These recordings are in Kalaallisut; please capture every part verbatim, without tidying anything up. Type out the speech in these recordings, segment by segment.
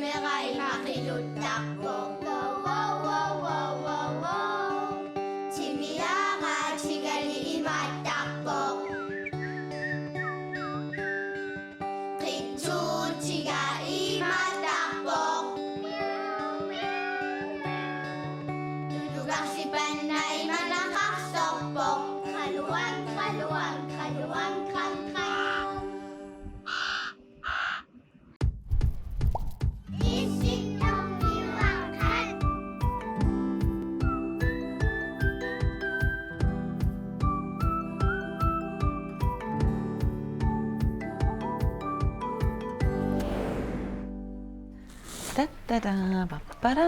Meeqqat imaattarpoq. Wow, wow, wow, wow, wow, wow. Timiaraatigali imaattarpoq. Qitsuutiga imaattarpoq. Tulukarsipanna imanaqarsorpoq. Qaluang, qaluang, qaluang, qam, qam. Tattara, pappara.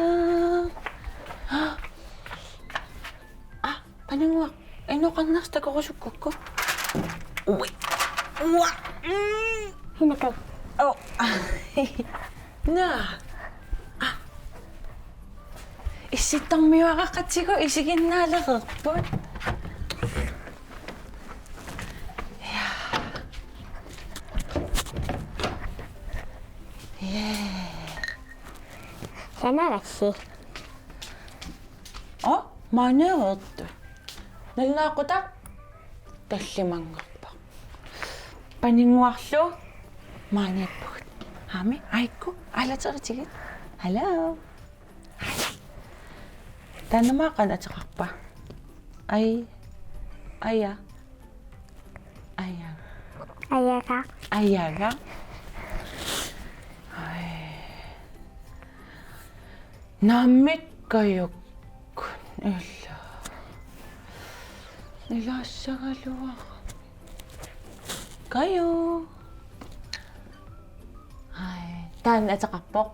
Ah, paninnguaq, inoqarnersi takorusukkukku. Ui. Ua. Mm. Hinakka. Oh. Naa. Ah. Issittormiuaraqatigu isiginnaalereerput. Ja. Ja. Sanarassi. Oh, maaniittut. Nalunaaquttaq tallimanngorpoq. Paninnguarlu maaniippugut. Aamma, aiku, aalateritigit. Hallo. Taanna maani ateqarpa? Ai, aja. Aja. Ajaga. Ajaga. Ai. Naamik Kajuk. Ila. Ilaassagaluarami. Kaju. Ai, taanna ateqarpoq.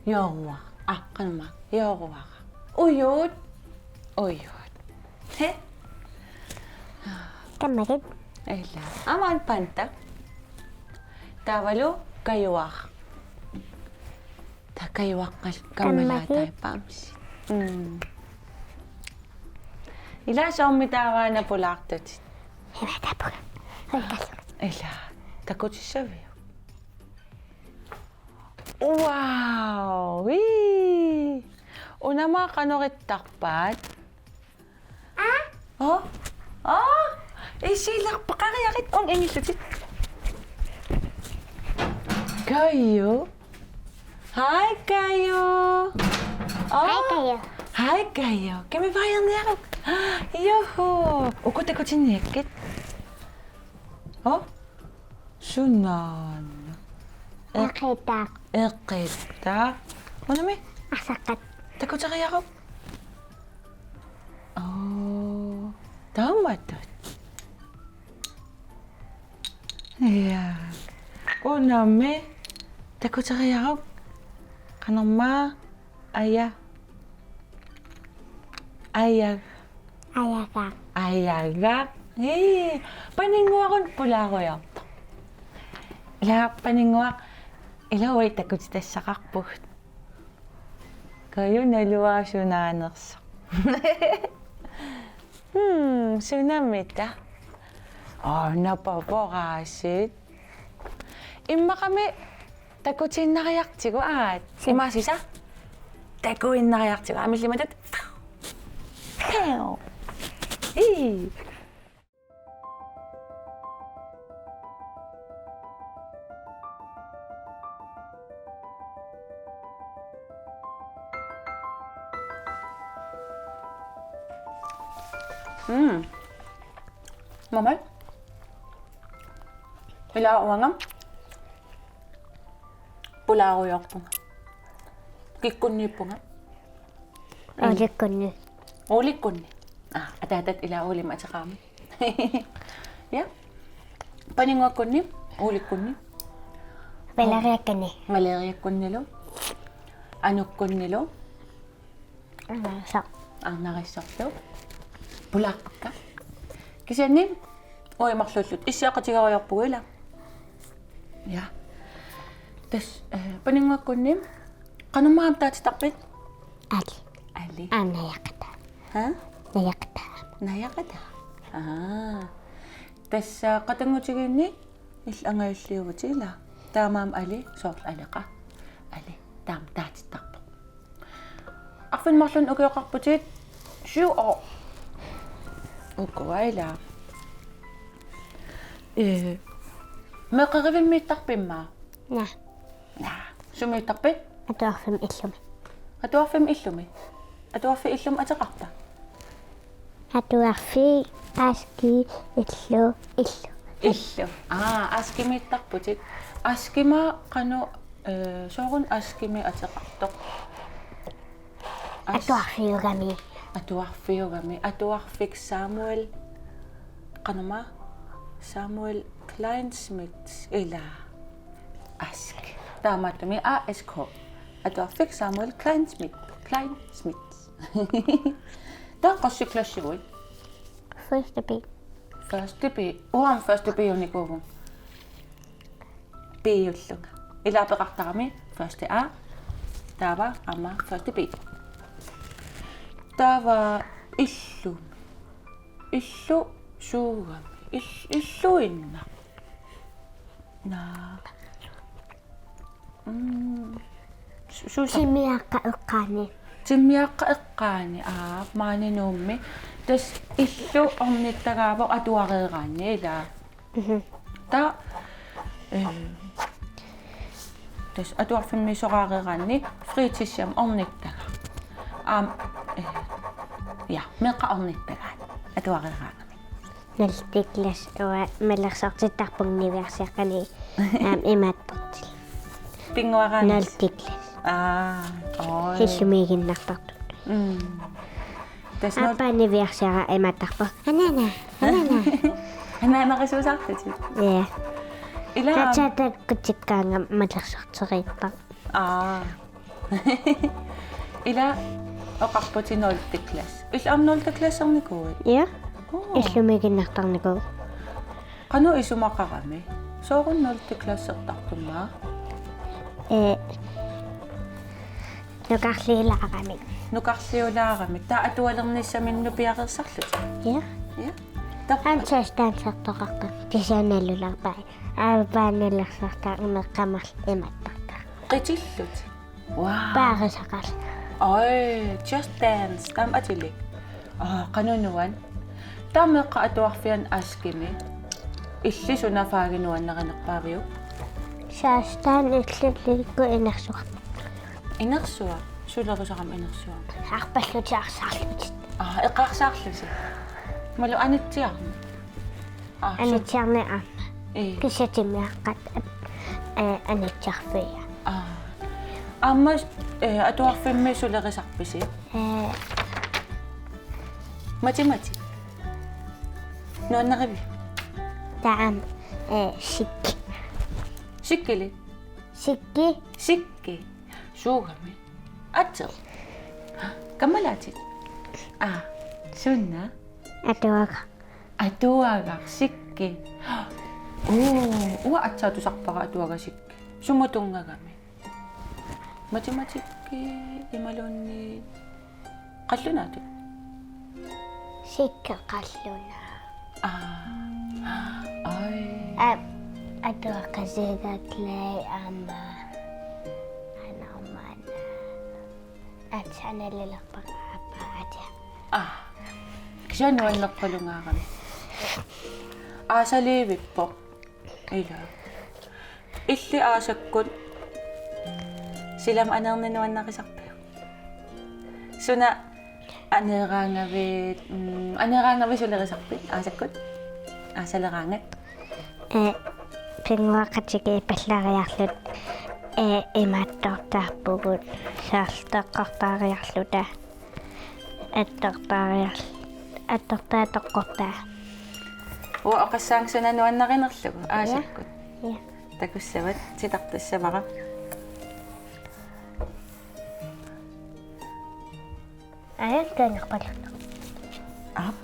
Jooruara. Ah, qanormaa. Jooruara. Ujuut. Ujuut. He? Kammallit. Ila. Aamma Panda. Taavalu Kajuara. Taava Kajuaqqap kammalaataat. Kammallit. Bamsi. Mm. Ila soormi taava una pulaartutit? Ima tapuga. Ila. Takutissaviuk? Wow! Ii! Una maani qanoq ittarpaat? Aa? Oh? Oh? Isilerpaqariarit un ingillutit. Kaju. Hej, Kaju. Oh? Hej, Kaju. Hej, Kaju. Qimaviarniaruk. Juhu. Uku takutinniakkit? Oh? Sunaana. Eq-, eqittaq. Eqittaq. Unami? Asaqqat. Takuteriaruk? Oo. Taamatut. Ja. Unami? Takuteriaruk? Qanormaa? Aja. Aja. Ajaga. Ajaga. Ii, paninnguaruna pulaarujoortoq. Ila paninnguaq, ila uagut takutitassaqarpugut. Kaju naluara sunaanersoq. Hmm, sunamita? Oh, napaporasit. Immaqami takutiinnariartigu aat. Suu. Imaasisa? Takuinnariartigu. Aamma illit imatut. Ii. Mm. Mama. Ila uanga pulaarujoorpunga. Kikkunniippunga. Mm. Uulikkunni. Uulikkunni. Ah, ataatat ila uulimik ateqarami. Ja. Paninnguakkunni, uulikkunni. Valeriakkunni. Valeriakkunnilu. Anukkunnilu. Arnarissaq. Arnarissorlu. Pulaarpakka. Kisianni uagut marluulluta issiaqatigerujoorpugut ila. Ja. Tassa, eh, paninnguakkunni. Qanormaa aamma taatitarpit? Ali. Ali. Aa, Najaqata. Ha? Najaqata. Najaqata. Aa. Tassa qatanngutigiinni illit angajulliuvutit ila. Taamaammat Ali, soorlu Aleqa. Ali. Taama taatittarpoq. Arfineq-marlunnik ukioqarputit syv år. Ukua ila. Ee, meeqqerivimmiittarpit immaqa? Naa. Naa. Sumiittarpit? Atuarfimmi illumi. Atuarfimmi illumi. Atuarfik illumi ateqarpa? Atuarfik, Aski, Illu, Illu. Illu. Aa, Askimiittarputit. Askima qanoq, ee, sooruna Askimi ateqartoq? As- Atuarfiugami. Atuarfiugami. Atuarfik Samuel. Qanormaa? Samuel Kleinschmidt ila. Ask. Taamaattumik A S K. Atuarfik Samuel Kleinschmidt. Kleinschmidt. Taava qassit klassiguit? Første B. Første B. Uanga første B-unikuuvugut. B-ullunga. Ila peqartarami første A. Taava aamma første B. Taava illumi. Illu suugami. Ill-, illuinnaq. Naa. Mm. Su-, susa. Timmiaqqat eqqaanni. Timmiaqqat eqqaanni. Aa, maani Nuummi. Tassa illu ornittagaavoq atuareeraanni, ila. Mhm. Taava, ee, tassa atuarfimmi soraareraanni fritidshjem ornittagaq. Aamma, ee, ja, meeqqat ornittagaat atuareeraangami. Nul-te klasse uanga malersortittarpunga niviarsiaqqani aamma imaattortillugu. Pinnguaraanni? Nul-te klasse. Aa, oj. Illumiiginnartartut. Mm. Tassa nul- Aappaa niviarsiara imaattarpoq. Anaana, anaana. Anaanarisuusaarlutit? Ja. Ila aamma. Aatsaat takkutsikkaangama malersorteriipparput. Aa. Ila oqarputit nul-te klasse. Illit aamma nul-te klassernikuuit? Ja. Oo. Illumiiginnartarnikuuvoq. Qanoq isumaqarami? Sooruna nul-te klassertartummaa? Ee, nukarliulaarami. Nukarliulaarami. Taava atualernissaminnut piareersarlutit? Ja. Ja. Taava. Aamma Just Dance-ertoqartarpoq. Kisianni nalulaarpai. Aappaa nalorsortaa imeqqamarl imattartaa. Qitillutit. Wow. Paarisaqarluni. Oj, Just Dance, taama atilik. Aa, qanoq nuann'. Taava meeqqat atuarfianni Askimi. Illit suna fagi nuannarinerpaaviuk? Saastaan illillikkut inersuaq. Inersuaq? Sulerisarami inersuaq? Arpallutit arsaarlutit. Aa, eqaarsaarlusi. Imaluunniit anitsiarneq. Aa, su- Anitsiarneq aamma. Ee. Kisianni timmiaqqat, ee, anitsiarfiat. Aa. Aamma, ee, atuarfimmi sulerisarpisi? Ee. Matematik. Nuannarivia? Taava, ee, sikki. Sikkili? Sikki. Sikki. Suugami? Ateq. Kammalaatit? Aa, suna? Atuagaq. Atuagaq Sikki. Oo, uanga aatsaat tusarpara atuagaq Sikki. Sumut tunngagami? Matematikki imaluunniit qallunaatut? Sikki qallunaaq. Aa. Oj. Aa, atuagaq Qasigiannguaq aamma. Aana aamma aana. Aatsaat naluleriarpara aappaa atia. Aa. Kisianni nuanneqqulungaarami. Aasaliivippoq. Ila. Illit aasakkut silamut aneerneq nuannarisarpiuk? Suna aneeraangavit, mm, aneeraangavit sulerisarpit aasakkut? Aasaleraangat? Ee, pinnguaqatigiit pallariarluta, ee, imaattoortarpugut, soorlu toqqortaariarluta. Attortaariarl-, attortaa toqqortaa. Uanga oqassaanga suna nuannarinerlugu aasakkut. Ja. Ja. Takussavat, titartassavara. Aja, taanna palunna. Aap.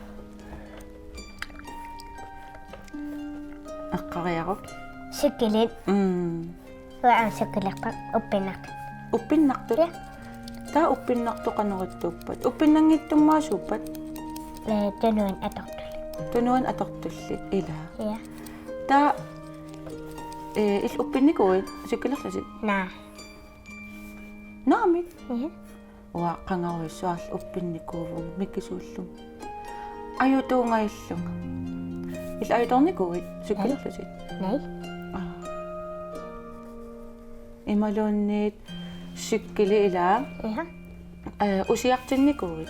Eqqariaruk. Sikkilit. Mm. Uanga sikkilerpara uppinnartut. Uppinnartut? Ja. Taava uppinnartut qanoq ittuuppat? Uppinnanngitsumik suuppat? Ee, tunuani atortullit. Tunuani atortullit, ila. Ja. Taava, ee, illit uppinnikuuit sikkilerlutit? Naa. Naamik? Ja. Uanga qangarujussuarlu uppinnikuuvunga mikisuullunga. Ajutuungajallunga. Illit ajutoornikuuit cykelerlutit? Nej. Aa. Imaluunniit cykeli ilaa. Ja. Eh, usiartinnikuuit?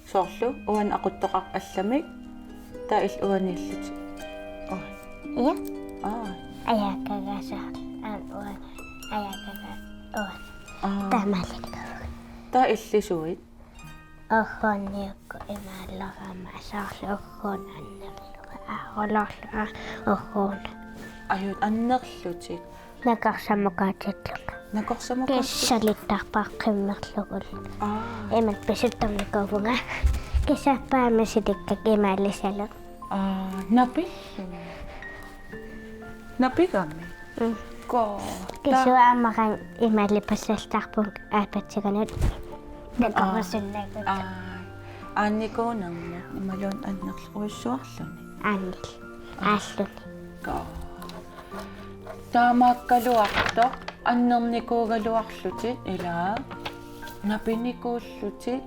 Soorlu uani aquttoqarpat allamik, taava illit uaniillutit. Aa. Ja. Aa. Ajakkagasaq. Aamma uani ajakkaga uani. Aa. Taamaalilluni. Taava illit suit? Orrunniukku imaallarama soorlu orrun annerlunga. Aa, orlorlu, aa, orrun. Ajut annerlutit. Nakorsammukaatillunga. Nakorsammukaatillunga. Kissalittarpara qimmerlugulu. Aa. Imatut pisuttornikuuvunga. Kissaappaami silikka imaalisalu. Aa, napilluni. Napigami? Mm. Koo. Kisuaammaran imaali passaltarpunga aapatsiganut. Nakorusunnagu. Aa. Aannikuunermut imaluunniit annerlujussuarluni. Aannil. Aa. Aalluni. Koo. Taamaakkaluartoq annernikuugaluarlutit ilaa napinikuullutit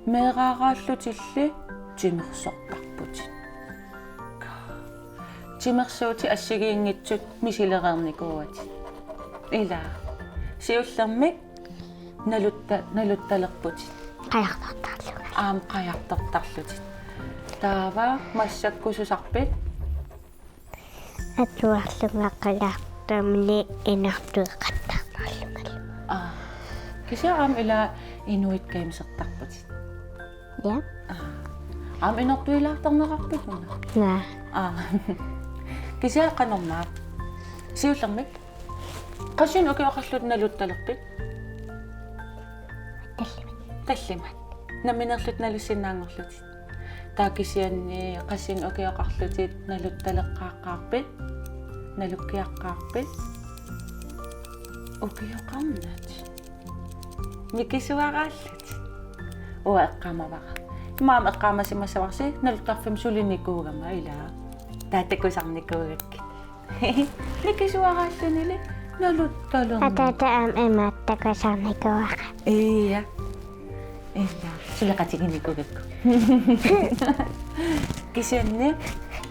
meeraaraallutilli timersortarputit. Timersuutit assigiinngitsut misilereernikuuatit. Ilaa. Siullermik nalutta-, naluttalerputit. Qajartortarlunga. Aamma qajartortarlutit. Taava massakkususarpit? Atuarlunga qajartortumini inortueqattaartarlungalu. Aa. Kisianni aamma ilaa Inuit Gamesertarputit. Ja. Aa. Aamma inortuilaartarneqarpit una? Naa. Aa. Kisianni qanormaap? Siullermik? Qassinik ukioqarlutit naluttalerpit? Tallimat. Tallimat. Nammineerlutit nalussinnaanngorlutit. Taava kisianni qassinik ukioqarlutit naluttaleqqaaqqaarpit? Nalukkiaqqaarpit? Ukioqarnat. Mikisuaraallutit. Uanga eqqaamavara. Immaqa eqqaamasimassavarsi naluttarfimmi sulinikuugama ilaa. Taava takusarnikuugakkit. Mikisuaraallunili naluttalerni. Ataata aamma imaattoq takusarnikuuara. Ia. Ilaa, suleqatiginikuugakku. Kisianni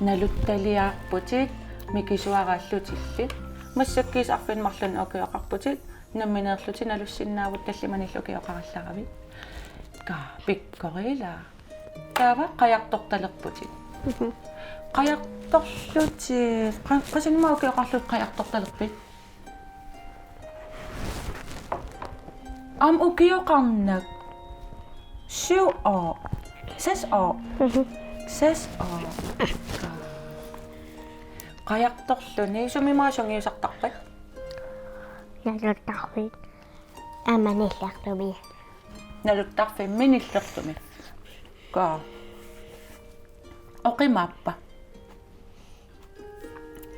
naluttaliaarputit mikisuaraallutilli. Massakkuusut arfineq-marlunnik ukioqarputit, nammineerlutit nalussinnaavutit tallimanillu ukioqarallaravit. Kaa, pikkorilaa. Taava qajartortalerputit. Mhm. Qajartorlutit. Qa-, qassinik ukioqarlutit qajartortalerpit? Aamma ukioqarnak. Syv år. Seks år. Mhm. Seks år. Qajartorluni sumimaa sungiusartarpat? Naluttarfik. Aamma nillertumi. Naluttarfimmi nillertumi. Kaa. Oqimaappa?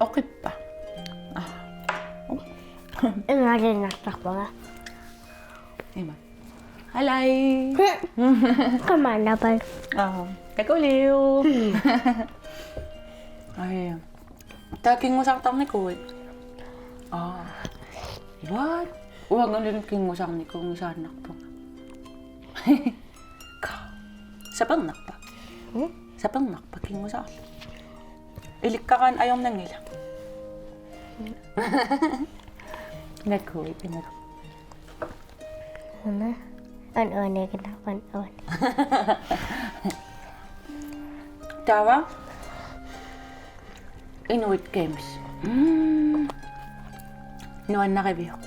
Oqippa? Aa. Imaaliinnartarpunga. Ima. Halai. Qamanapai. Aa. Takuliu. Ai. Taava kinngusartarnikuuit? Aa. What? Uangalu kinngusarnikuunngisaannarpunga. Ka. Sapernarpa? Mm? Sapernarpa kinngusaarlutit? Ilikkaraanni ajornanngilaq. Nakuuit imaluunniit. Una. An uaniikinarpan uani. Taava Inuit Games. Mm. Nuannarivioq.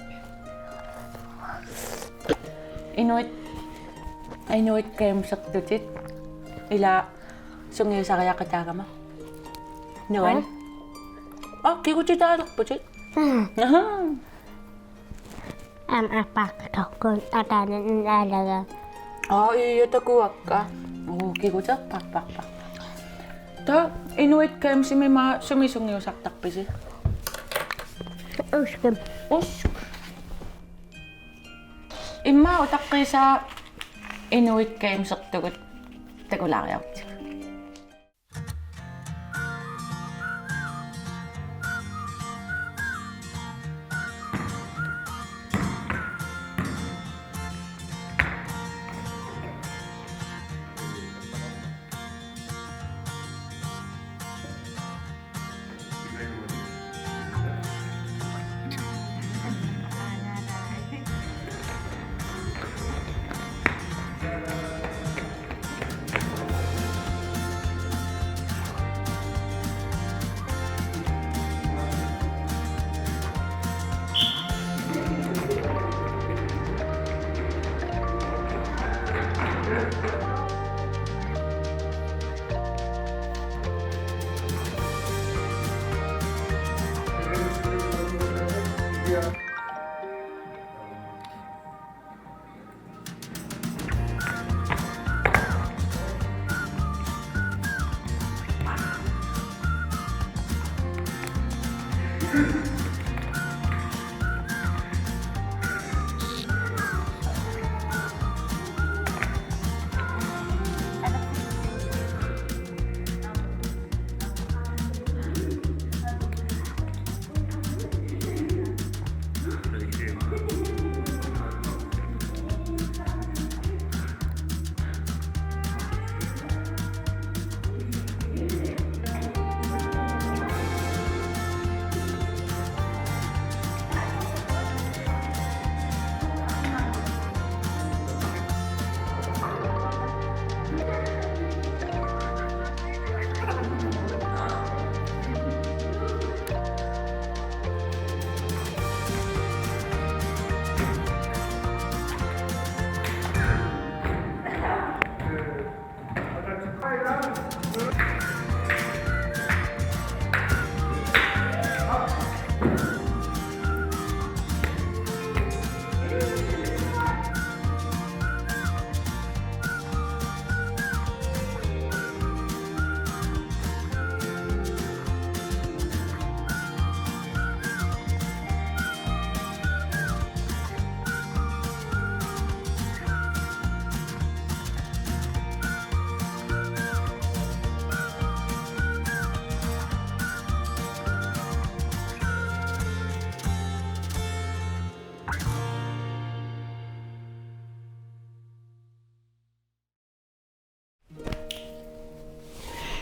Inuit, Inuit Gamesertutit. Ila sungiusariaqataagama. Nuan. Aa? Aa, kigutitaalerputit. Aa. Aha. Am apaq tokkun ataanani aalaga. Aa, ii, takuakka. Uu, kiguterpaqparpaq. Taava Inuit Gamesimi maa sumi sungiusartarpisi? Usk. Usk. Immaqa utaqqiisaa Inuit Gamesertugut takulaariartigu.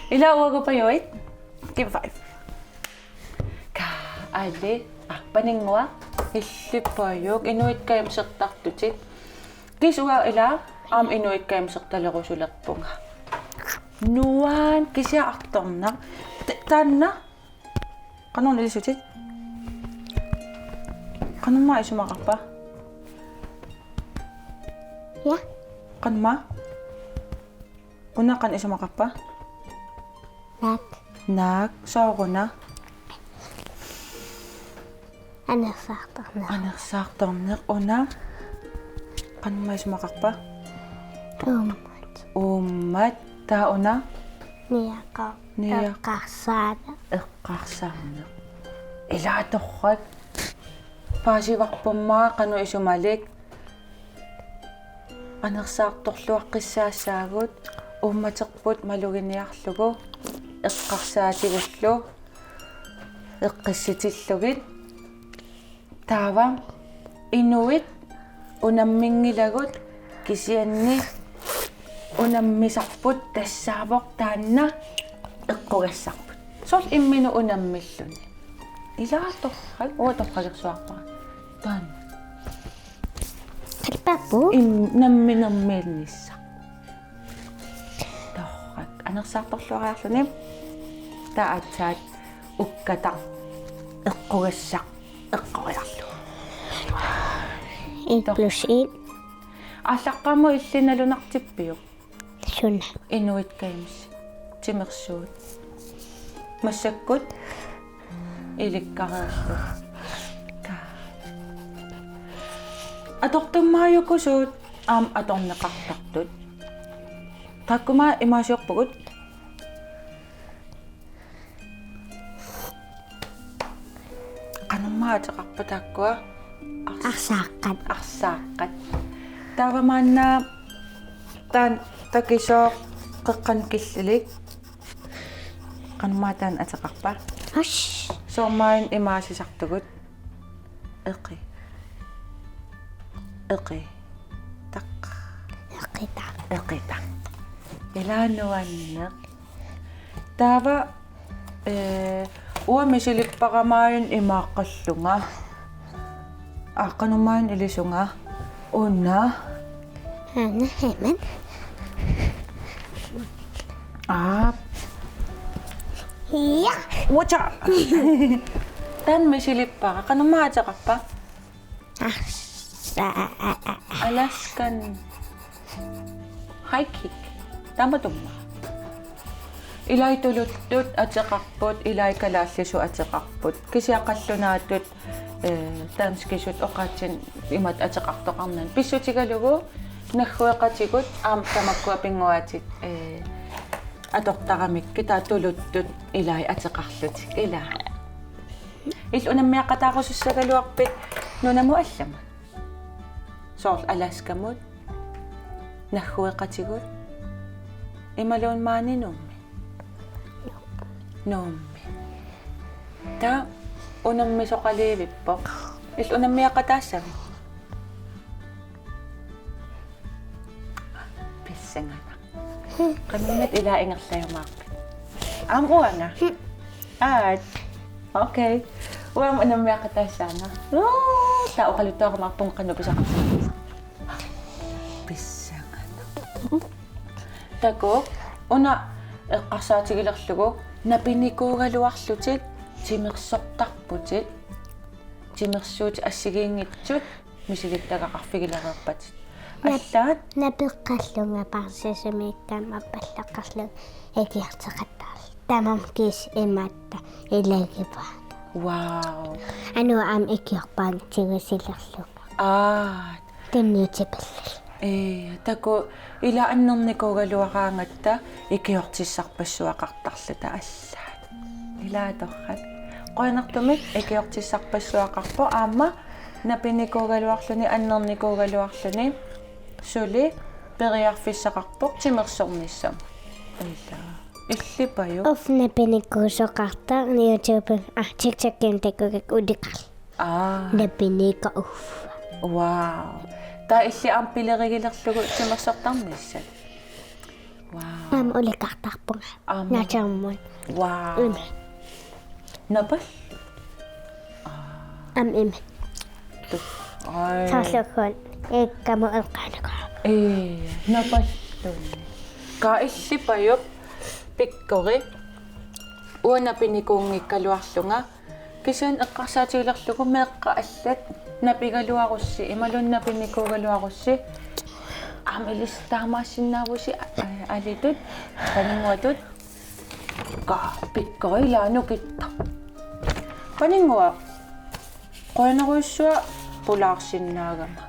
Ila uagut pajuit. Give five. Ka, ali, ah, paninnguaq, illippajuk, Inuit Gamesertartutit. Kisianni uanga ila, aamma Inuit Gamesertalerusulerpunga. Nuan, kisianni artornaq. Ta-, taanna. Qanoruna ilisutit? Qanormaa isumaqarpa? Ja. Qanormaa? Una qanoq isumaqarpa? Naak. Naak, sooruna? Anersaartorneq. Anersaartorneq, una. Qanormaa isumaqarpa? Uummat. Uummat, taava una? Niaqoq. Niaq-, eqqarsaaneq. Eqqarsaaneq. Ila torrak. Paasivarpummi qanoq isumalik. Anersaartorluaqqissaassaagut, uummaterput maluginiarlugu, eqqarsaatigullu, eqqissitillugit. Taava inuit unamminngilagut kisianni unammisarput tassaavoq taanna eqqugassarput. Soorlu imminut unammilluni. Ila torrak, uanga torragersuarpara. Taanna. Qalipaappoq? Im-, namminermiinnissaq. Torrak. Anersaartorluariarluni. Taava aatsaat ukkataq eqqugassaq eqqoriarlugu. En plus en. Aallaqqaammut illit nalunartippiuk? Suna? Inuit Games. Timersuut. Massakkut ilikkareerlugit. Atortummaajukusuut aamma atorneqartartut. Taakkuma imaasiorpugut. Qanormaa ateqarpa taakkua? Ars-, arsaaqqat. Arsaaqqat. Taava maanna taanna takisooq qeqqanut killilik. Qanormaa taanna ateqarpa? Ash. Soormaana imaasisartugut. Eqi. Eqi. Taq. Eqitaq. Eqitaq. Ila nuanneq. Taava, eh, uanga misilippara maajunga imaaqqallunga. Aa, qanormaana ilisunga. Una. Aana, hemen. Aa. Ja. Watch out. Taanna misilippara. Qanormaa ateqarpa? Ars-, a-, a-, a-, a-. Alaskan high kick. Taamatummaa. Ilai tuluttut ateqarput, ilai kalaallisut ateqarput. Kisianni qallunaatut, eh, danskisut oqaatsinut imatut ateqartoqarnani. Pissutigalugu naggueqatigut aamma tamakkua pinnguaatit, eh, atortaramikkit taava tuluttut ilai ateqarlutik. Ila. Illit unammeqataarusussagaluarpit nunamut allamut? Soorlu Alaskamut, naggueqatigut, imaluunniit maani Nuummi? Nuummi. Taava unammisoqaliivippoq. Illit unammeqataassavit? Pissanganaq. Qanimmat ila ingerlajumaarpit? Aamma uanga. Aat. Okay. Uanga unammeqataassaanga. Uu, taava oqaluttuarumaarpunga qanoq pisaqartarnersoq. Pissanganaq. Takuuk, una eqqarsaatigilerlugu napinikuugaluarlutit timersortarputit, timersuutit assigiinngitsut misigittagaqarfigilereerpatit. Nap-, allaat? Napeqqallunga parsisimiikkaammat pallaqqarlunga ikiorteqattaarlunga. Tamarmik kiisa imaattoq ilagivaat. Wow. Anua aamma ikiorpaanga tigusilerlunga. Aat. Tunniutipallunga. Ee, takuuk ila annernikuugaluaraangatta ikiortissarpassuaqartarluta allaat. Ilaa torrak. Qujanartumik ikiortissarpassuaqarpoq aamma napinikuugaluarluni annernikuugaluarluni suli periarfissaqarpoq timersornissamut. Ilaa. Illipajuk. Uf, napinikuusoqartarpoq YouTube, ah, TikTok-imi takugakkit uliqarlunga. Aa. Napinikuuvoq, uf. Wow. Taava illit aamma pilerigilerlugu timersortarnissat. Wow. Aamma uliqartarpunga. Aamma. Natermun. Wow. Ima. Napal? Aamma ima. Tu. Ai. Soorlu uku ikkamut eqqaanikuuvoq. Ee, napalluni. Kaa illipajuk pikkori. Uanga napinikuunngikkaluarlunga. Kisianni eqqarsaatigilerlugu meeqqat allat napigaluarussi, imaluunniit napinikuugaluarussi. Aamma ilissi taamaassinnaavusi, a-, alitut, paninnguatut. Kaa, pikkori ilaa nukittoq. Paninnguaq, qujanarujussuaq pulaarsinnaagama.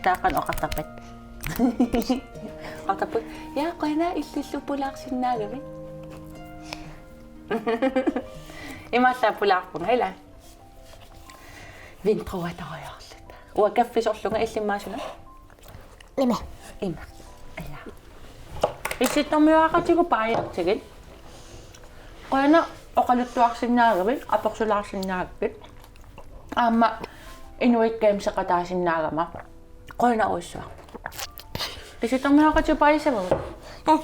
Taava qanoq oqartarpat? Oqartarput: Ja, qujanaq illillu pulaarsinnaagavit. Imaallaat pulaarpunga, ilaa. Vintroatorujorluta. Uanga kaffisorlunga, illimmi suna? Ima. Ima. Ilaa. Issittormiuaaqatigut baajertigit. Qujanaq oqaluttuarsinnaagavit, apersulaarsinnaagakkit. Aamma Inuit Games-eqataasinnaagama. Qujanarujussuaq. Issittormiuaaqatigut baajissavagut? Aa.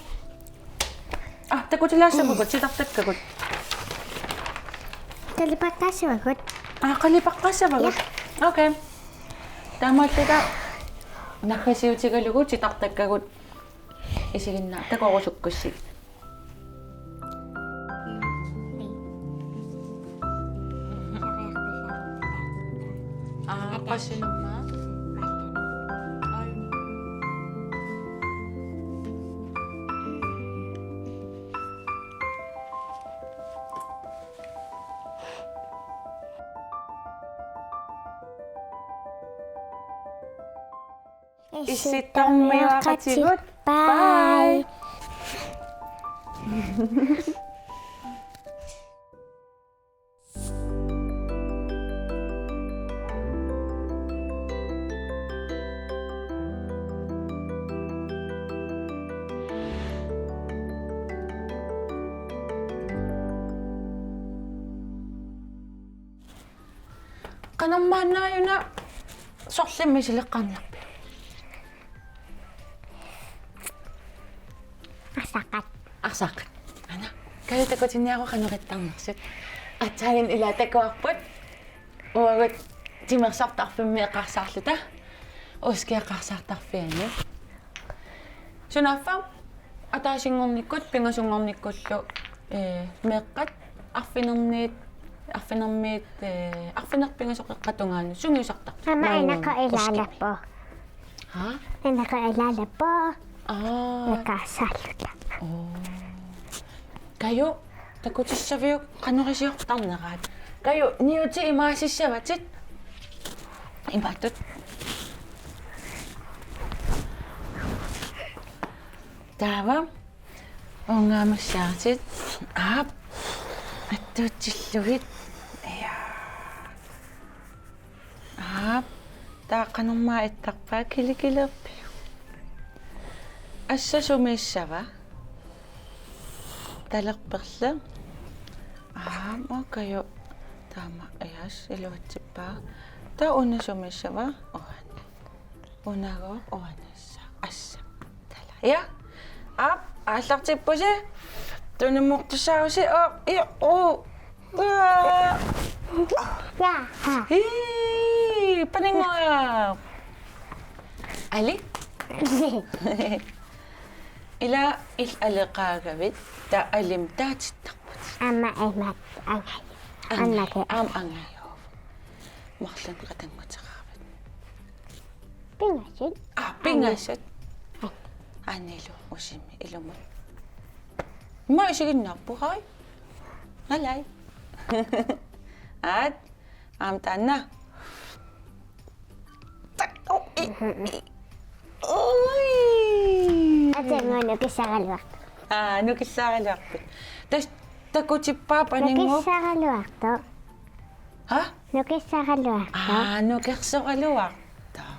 Aa, takutilaassavagut, titartakkagut. Qalipaqqaassavagut. Aa, qalipaqqaassavagut? Ja. Okay. Taamaalluta naggasiutigalugu titartakkagut isiginnaartut takorusukkussigit. Aa, qassinermaa? Ai. Issittormiuaaqatigut. Bye. Qanormaannaajuna sorlimmik sileqqaarnerpiuk? Arsaaqqat. Arsaaqqat. Aana. Kaju, takutinniaruk qanoq ittarnersut. Aatsaannguaq ilaa takuarput. Uagut timersortarfimmi eqqarsaarluta. Uskea eqqarsaartarfiani. Sunaaffa ataasinngornikkut, pingasunngornikkullu, ee, meeqqat arfinerniit, arfinermiit, ee, arfineq-pingasut qeqqata tungaanut sungiusartarput. Aamma maannga Inaqu ilaalappoq. Haa? Inaqu ilaalappoq. Aa. Eqqarsaalluta. Oo. Kaju, takutissaviuk qanoq iliortarneraat? Kaju, niutit imaasissavatit. Imaattut. Taava. Ungaamassaatit. Aap. Attuutsillugit. Ja. Aap. Taava qanormaa ittarpaa, kilikilerpiuk? Assa sumiissava? Talerperleq. Aap, okay. Taama, yes, iluatsippaa. Taava una sumiissava? Uani. Unagooq uanissaq. Assa. Tala. Ja. Aap, aallartippusi. Tunimmukartussaavusi. Oo, ja, oo. Uaa. Ja. Hii, paninnguaq. Ali? Ila il aleqaagavit, taava alimut taatittarput. Aamma imaat angajoq. Angajoq. Aamma angajoq. Marlunnik qatannguteqaravit. Pingasut. Aa, pingasut. Aani. Aanilu usimi ilumut. Ima isiginnaarpoq, haj. Halaj. Aat, aamma taanna. Tak, oh, i, i. Ui. Aatsaat nukissaraluartoq. Aa, nukissaraluarput. Tassa takutippaa paninnguup. Nukissaraluartoq. Ha? Nukissaraluartoq. Aa, nukersoraluartoq.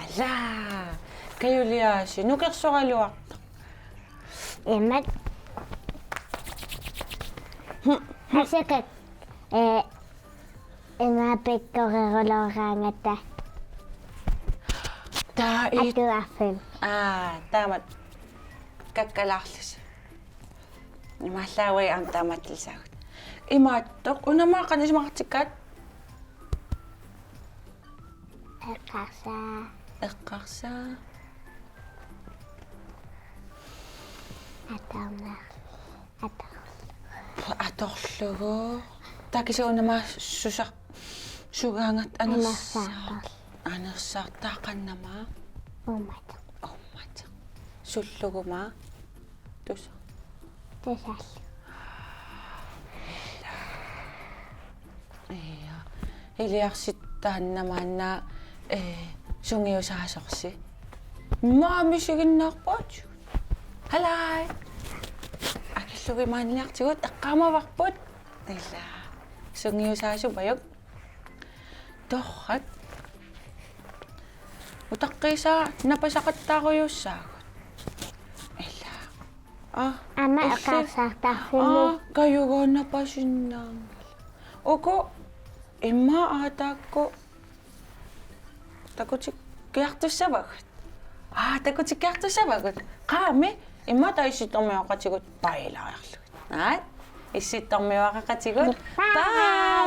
Ala. Kajuliaasi, nukersoraluartoq. Imaat. Asakak. Ee, ima pikkoreruloraangata. Taava i- Atuarfimmi. Aa, taamak kakkalaarlusi. Imaallaat uagut aamma taamaattussaagut. Imaattoq, una aamma qanoq isumaqartikkaat? Eqqarsaa. Eqqarsaa. Atorna-, ator-. Atorlugu. Takusi una aamma susa-, sugaangat anersaar-. Anersaartoq. Anersaartoq, taava qanoq aamma? Uummateq. Uummateq. Sulluguma? Tusa. Tusarlugu. Ja. Iliarsittaannaq maanna, ee, sungiusaasorsi. Ima isiginnaarput. Halaj. Akillugit maaniartigut eqqaamavarput. Ila. Sungiusaasupajuk. Torrak. Utaqqiisaa napasaqattaarujussuussaagut. Ila. Aa, aamma illi-. Eqqarsaartarfimmi. Aa, kajugooq napasinnaanngilaq. Uku ima aataakku takutikkiartussavagut. Aa, takutikkiartussavagut. Qaami, ima taava Issittormiuaqatigut pailaarlugit. Aa, Issittormiuaqatigut. Bye. Bye.